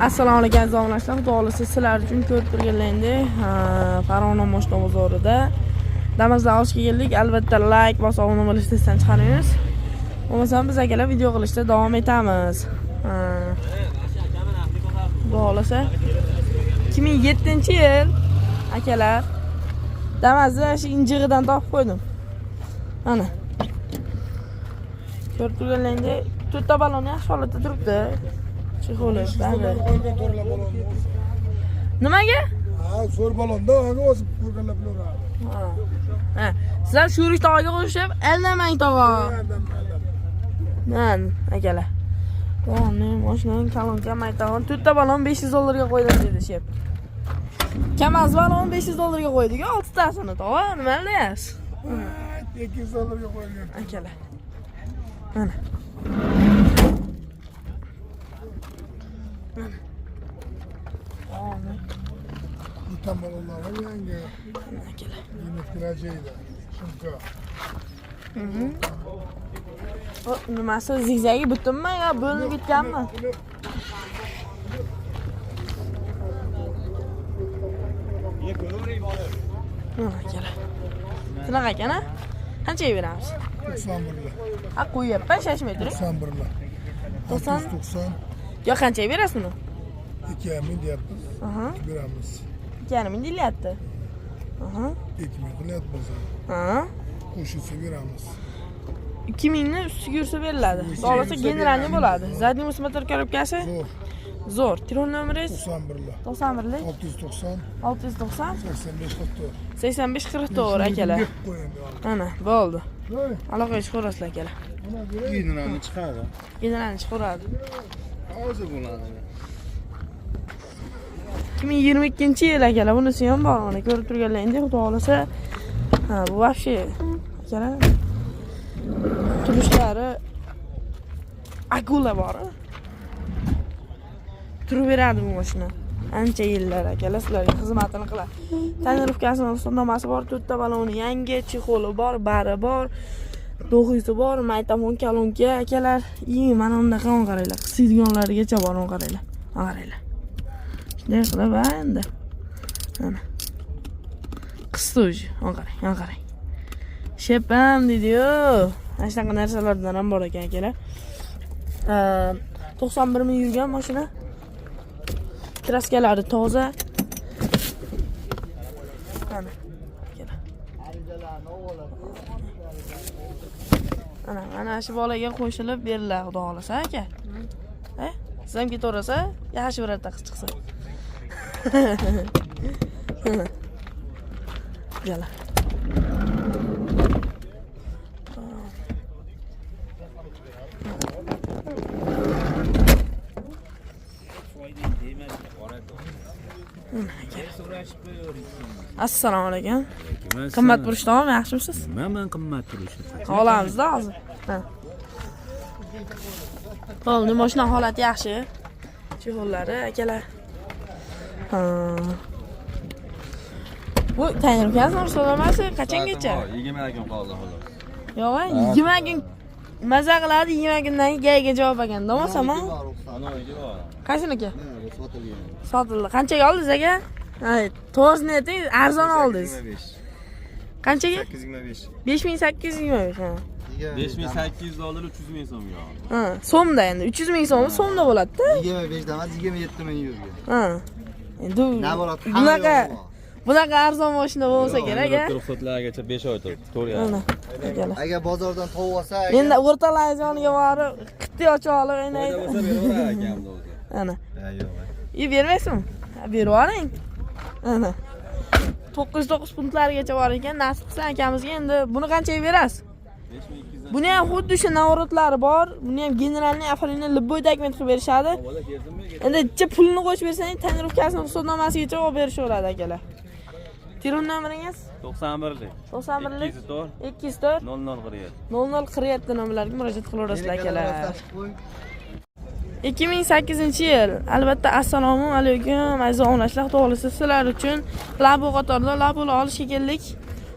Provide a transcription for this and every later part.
Assalomu alaykum aziz obunachilar. Xudo xohlasa sizlar uchun ko'rib turganlaringdek, Farg'ona moshina bozorida Damas'dan olishga keldik. Albatta like bosib obuna bo'lishni esdan chiqarmaymiz. Bo'lmasam biz akalar video qilishda davom etamiz. Xudo xohlasa 2007-yil akalar Damas'ni shu injig'idan topib qo'ydim. Mana. Ko'rib turganlaringdek, to'rtta balon yaxshi holatda turibdi. Чехол i, bari. Qo'ygan to'rla balon. Nimaga? Ha, zo'r balonda, anga o'zi ko'rganlar bilaveradi. Ha. Ha, sizlar Shurik tog'aga qo'shib, aldamang tog'a. Man, akalar. Voy, mashinaning kolonka maytag'on to'rtta balon 500 dollarga qo'ydim dedi shep. Kamaz balon 500 dollarga qo'ydik, oltitasini tog'a, nima deyapsiz? 200 dollarga qo'yilgan. Akalar. Mana. Mana. Voy, Bitta balonlar var yangi. mana akalar. Yine kirajeydi. Shunka. O, nimasi zigzagi butunmi yo bo'linib ketganmi? Mana akalar. Shunaqa ekan a? Qanchaga beramiz? 91 lar. Ha, qo'yyapman, shashmay turing. 91 lar. 90. 90. Yo, qanchaga berasiz buni? 2,5 deyapmiz. Aha. Beramiz. 2,5 deyilyapti. Aha. 2000 qilyapmiz. Ha. Qo'shilsa beramiz. 2000 ni ustiga yursa beriladi. Ustiga Xohlasa yursa generalniy beramiz. bo'ladi. Задний motor korobkasi Zo'r. zo'r. Telefon nomeringiz 91 lar. 91lik 690 690 85 44. 85 44 akalar. Qo'ying. Mana, bo'ldi. Voy, Aloqaga chiqaverasizlar akalar. mana beray. Generalni chiqadi. Generalni chiqaveradi. Hozir bo'ladi. 2022 yil akalar, bunisi ham bor, mana ko'rib turganlaringdek, xudo xohlasa. Ha, bu вообще akalar turishlari akula bor. Turaveradi bu mashina. Ancha yillar akalar sizlarga xizmatini qiladi. Tonirovkasini ruxsatnomasi bor, to'rtta baloni yangi, чехол i bor, bari bor. To'g'risi bor, maytamon kolonka akalar. I mana bunaqa on qaranglar, qisiydiganlarigacha bor, on qaranglar. On qaranglar. Shunday qilib, ha endi. Mana. Qisdi уже. On qarang, on qarang. Shepam deydi-yu. Mana shunaqa narsalardan ham bor ekan akalar. 91 ming yurgan mashina. Kraskalari toza. Mana. Akalar. Mana, mana shu bolaga qo'shilib beriladi, xudo xohlasa aka. E? Siz ham ketaverasiz, yaxshi birorta qiz chiqsa. Jala. Assalomu alaykum. Qimmat burush tamom, yaxshimisiz? Nima man qimmat turishi? Olamizda hozir. Ha. Bo'ldi, mashina holati yaxshi. Чехол lari akalar. Ha. Bu tayyorgarlik ruxsatnomasi qachongacha? 20 kun qoldi xolos. Yo'q, 20 kun maza qiladi, 20 kundan keyin gayiga javob ekan, bo'lmasam. Anaviki bor. Qaysiniki? Sotildi. Qanchaga oldingiz aka? Ha, to'g'risini ayting, arzon oldingiz. 25. Qanchaga? 825. 5825, ha. 5800 dollar 300 ming so'mga oldi. Ha, so'mda endi 300 ming so'm so'mda bo'ladi-da. 25 emas, 27 ming yuzga. Ha. Endi Naborat hamma bunaqa yo'q bor. bunaqa arzon mashina bo'lmasa kerak, a? Ruxsatlargacha 5 oy turibdi. 4,5. Mana. Akalar. Agar bozordan tovuq olsa, Endi o'rtalar yoniga borib, qittiy ochib olib Foyda o'ynaydi. bo'lsa beraveradi akamni o'zi. Ana. Ha, yo'q. I bermaysizmi? Ha, berib yuboring. Ana. 909 punktlargacha bor ekan. Nasib qilsa akamizga endi buni qanchaga berasiz? 5200 Buni ham xuddi o'sha наворотлari bor. Buni ham generalniy оформление любой dokument qilib berishadi. Bola keldimmi? Endi chi pulini qo'shib bersang, tonirovkasini ruxsatnomasigacha olib berishaveradi akalar. Telefon nomeringiz 91lik. 91lik 204 204 0047. 0047 nomerlarga murojaat qilaverasizlar akalar. 2008 yil. Albatta assalomu alaykum aziz obunachilar. Xudo xohlasa sizlar uchun Labo qatorida Laboni olishga keldik.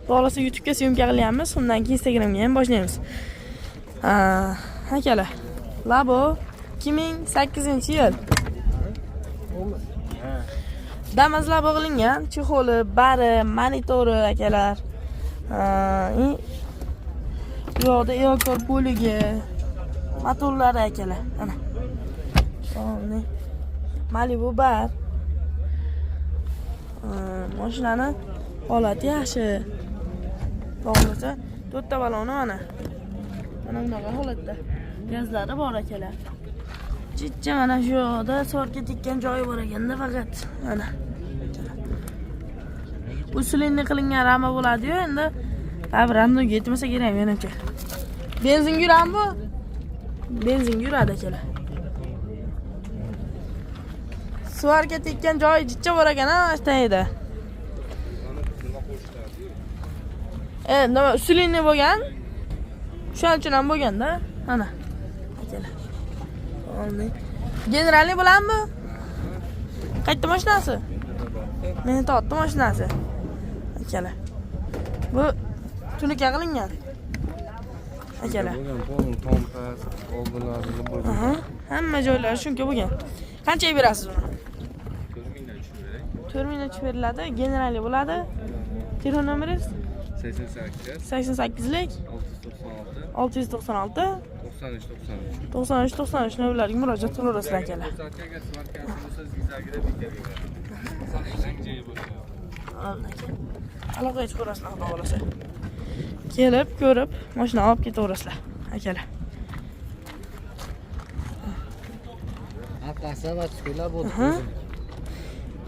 Xudo xohlasa YouTube'ga syomka qilyapmiz. Undan keyin Instagramga ham boshlaymiz. Ha, akalar. Labo 2008 yil. Damazlab qilingan, chexoli, bari, monitori akalar. Bu yoqda eokor bo'ligi, motorlari akalar. Ana. Malibu bar. Mashinani holati yaxshi. Xohlasa 4 ta baloni mana. Mana bunaqa holatda. Gazlari bor akalar. Chicha mana shu yoqda sorga tekkan joyi bor ekanda faqat. Mana. Usulinni qilingan rama bo'ladi-yu, endi baribir ramdonga yetmasa kerak menimcha. Benzin yuradimi bu? Benzin yuradi akalar. Svarka tekkan joyi jicha bor ekan, ha, shu tagida. Nima usulinni bo'lgan? Shuning uchun ham bo'lgan-da. Mana. Akalar. Generalni bo'ladimi? Qayerda mashinasi? Meni tortdi mashinasi. Akalar. Bu tunuka qilingan. Akalar. Hamma joylari shunga bo'lgan. Qanchaga berasiz uni? 4000 dan tushib beriladi. Generalni bo'ladi. Telefon nomeringiz? 88 88lik 696 696 93 93. 93 93 nomerlarga murojaat qilaverasizlar akalar. Aloqaga chiqaverasizlar, xudo xohlasa. Kelib, ko'rib, mashina olib ketaverasizlar akalar.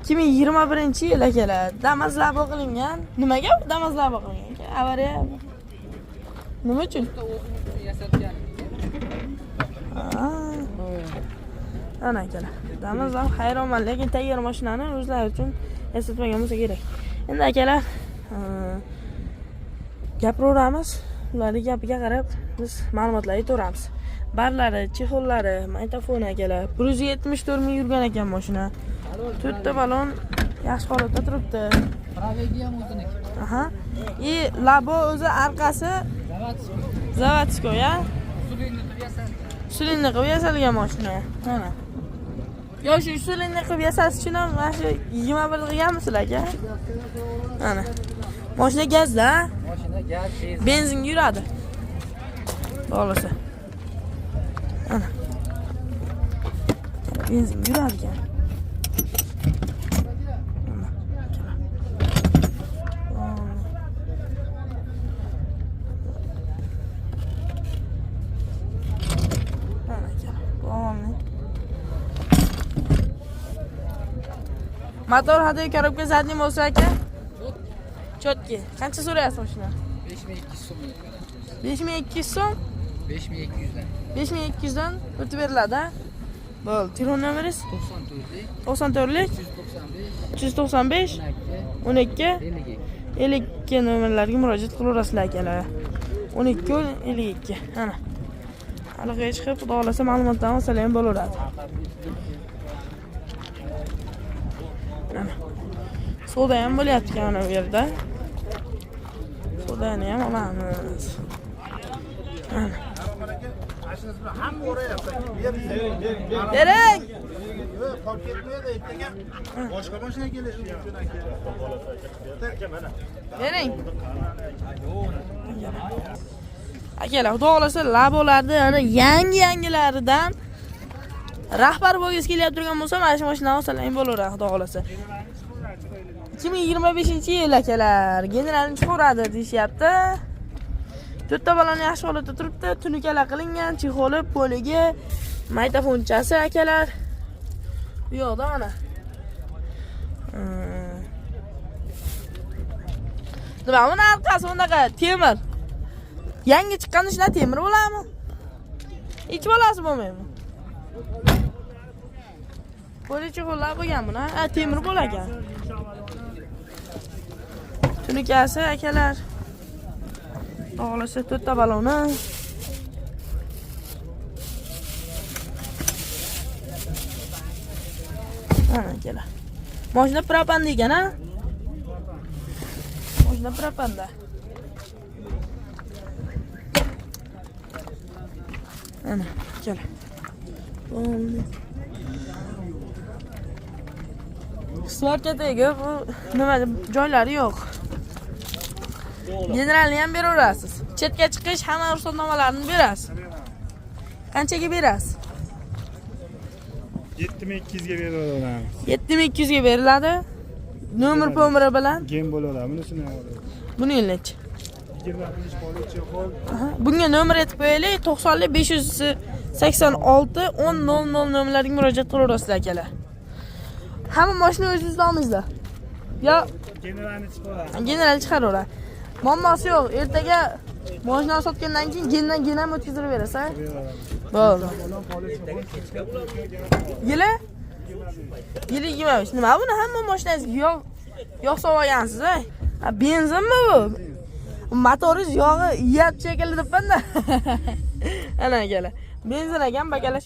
2021-yil akalar. Damazlab qilingan. Nimaga damazlab qilingan? Avariya. Nima uchun? Ana akalar. Damazlab hayronman, lekin tayyor mashinani o'zlari uchun yasatmagan bo'lsa kerak. Endi akalar, gapiraveramiz. Ularning gapiga qarab biz ma'lumotlar aytaveramiz. Barlari, chexollari, magnitofon akalar. 174 ming yurgan ekan mashina. 4 ta balon yaxshi holatda turibdi. Pravegi ham o'ziniki. Aha. I labo o'zi orqasi zavodskoy, ya? Usulinni qilib yasalgan mashina. Mana. Yo shu usulinni qilib yasash uchun ham mana shu 21 qilganmisizlar aka? Mana. Mashina gazda, Mashina gaz, benzin. Benzinga yuradi. Xohlasa. Ana. Benzin yuradi ekan. Motor hadagi korobka zadniy bo'lsa aka? Chotki. Qancha so'rayapsiz mashina? 5200 so'm. 5200 so'm? 5200 dan. 5200 dan o'tib beriladi, ha? Bo'ldi. Telefon nomeringiz? 94 94lik 395 395 12 52. 52 nomerlarga murojaat qilaverasizlar akalar. 12 52. Ana. Aloqaga chiqib, xudo xohlasa ma'lumotlarni olsalar ham bo'laveradi. Ana. Soda ham bo'lyapti ekan mana bu yerda. Sodani ham olamiz. Ana. Bering. Boshqa mashina kelishi mumkin aka. Bering. Akalar, xudo xohlasa labolarni ana yangi-yangilaridan rahbar bo'lgisi kelyapti turgan bo'lsa, mana shu mashinani olsalar ham bo'laveradi, xudo xohlasa. 2025-yil akalar, generalni chiqaradi deyishyapti. 4 ta balon yaxshi holatda turibdi, tunukalar qilingan, chexoli, poligi, magnitofonchasi akalar. Bu yoqda mana. Nima buni orqasi bunaqa temir. Yangi chiqqanda shunaqa temir bo'ladimi? Hech bolasi bo'lmaymi? Poli chexollar bo'lgan buni. Ha, temir bo'lar ekan. Tunikasi akalar. Xohlasa 4 ta baloni. Ana akalar. Mashina propanda ekan, ha? Mashina propanda. Ana, akalar. Bo'ldi. Svarka tegi bu nima joylari yo'q. Generalni ham beraverasiz. Chetga chiqish hamma ruxsatnomalarni berasiz. Qanchaga berasiz? 7200 ga beraveramiz. 7200 ga beriladi. Nomer pomeri bilan. Gem bo'ladi, bunisini ham oladi. Buni nechi? 25 poli chexol. Aha, bunga nomer aytib qo'yaylik. 90 586 10 00 nomerlarga murojaat qilaverasizlar akalar. Hamma mashina o'zingizda olmaysizlar. Yo Generalni chiqaradi. general chiqaraveradi. Muammosi yo'q. Ertaga mashinani sotgandan keyin gendan gen ham o'tkazib berasiz, a? Bo'ldi. Yili? Yili 25. Nima buni hamma mashinangizga yog' solib olgansiz, a? Ha, benzinmi bu? Motoringiz yog'i yeyapti shekilli debman-da. Ana akalar. Benzin ekan, bakala.